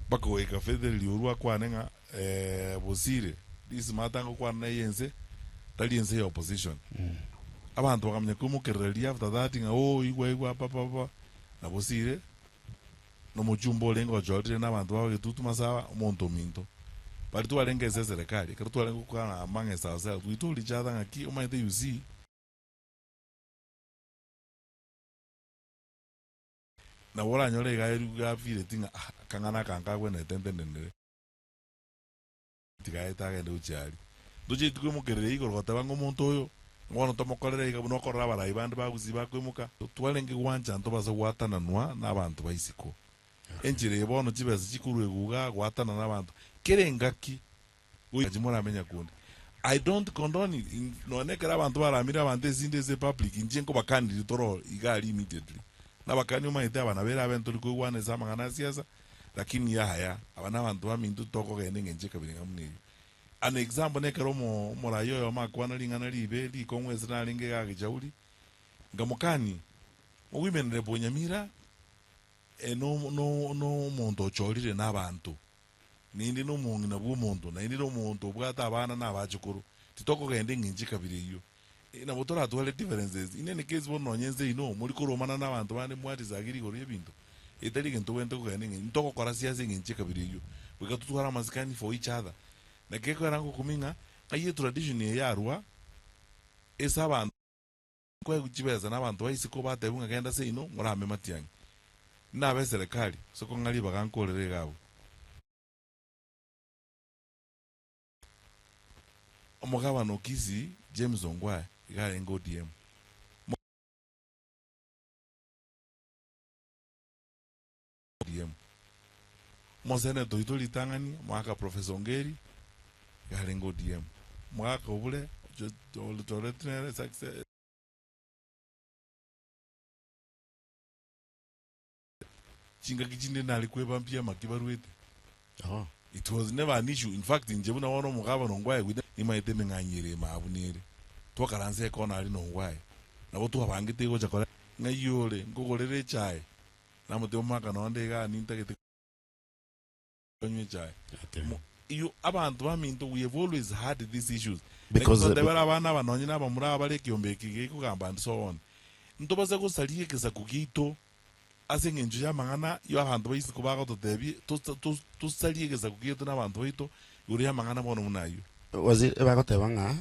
Mpaka goika Fedheli orwo akwane ng'a Bosire, this matter ngokwana neye ense, tari ense ya opposition. Abanto bakamanya koimokerera riria after that ng'a ooh igwa igwa pa pa pa, na Bosire, na omochumba orenge ochorire na abanto ba Getutu Masawa, omonto ominto. Baria twarenge ase eserekari, ekero twarenge gokwana among ourselves, we told each other ng'aki omanyete you see, Nabo oranyore iga gafireti ng'a ah akang'ana aka nkagwenerete ntenenere, tiga aete agende gochia aria. Ntochieti koimokerera igoro goteba ng'a omonto oyo bono tomokorere iga buna okorora abarai bande ba Gusii bakoimoka. Twarenge gwancha ntobase gwatananwa na abanto ba isiko. Enchera eye bono chibesa chikorwa eguga gwatanana abanto kera engaki goika chimoramenya konde. I don't condone it, nonya ekero abanto baramire abanto esinde ase public inche nkobakanirie toro iga aria immediately. Nabakani omanyete aba nabo erabe ntori koigwana ase amang'ana a siasa lakini yaya aba nabanto baminto tokogenda eng'encho ekabira ng'a buna eyio. An example nekero omo omorai oyomo akwana ring'ana ribe rikong'u ase narenge iga Gechauri, nkamokania, ogoimenere Bonyamira no no no omonto ochorire nabanto. Naende nomong'ina bw'omonto, naende nomonto obwate abana na abachokoro, titokogenda engencho ekabira eyio. Nabo toratware differences. In any case bono nonye ense ino mori koromana na abanto bande mwadisagree igoro y'ebinto, etari egento tobwenerete kogenda eng'encho, ntogokora siasa eng'encho ekabira eyio. Goika totware amasikani for each other. Naki ekogera ngokumia ng'a, ng'ai etradition eye yarwa ase abanto nkoegwa chibesa na abanto ba isiko batebiwa ng'a genda seino morame matiang'i. Nabe eserekari, gose kong'a ribaga nkorere iga abwo. Omogabana o Kisii, James Ongwae, iga arenge ODM. ODM. Omoseneta oito ritang'ani, omogaka Professor Ongeri, iga arenge ODM. Omogaka Obure, ochoretwe nere success. Chingaki chinde nare kweba mpi amaki barwete. Oh. It was never an issue. In fact, inche buna bono omogabana Ongwae goita nimaete emeng'anyi ere ime abwo nere. Twakaransa ekona aria na Ongwae. Nabo twabangete gocha kore ng'ai ore nkogorere echae. Namotebia omogaka nonde igaa nintagete konywa echae. Okay. You abanto baminto we have always had these issues. Because- Naki totebera abana aba nonye na abamura aba bare ekiombe eke gekogamba and so on. Ntobase gosaria egesaku giaito ase eng'encho y'amang'ana ya abanto ba isiko bagototebia tosarie egesaku giaito na abanto baito igoro y'amang'ana bono buna ayio. Waziri, bagoteba ng'a.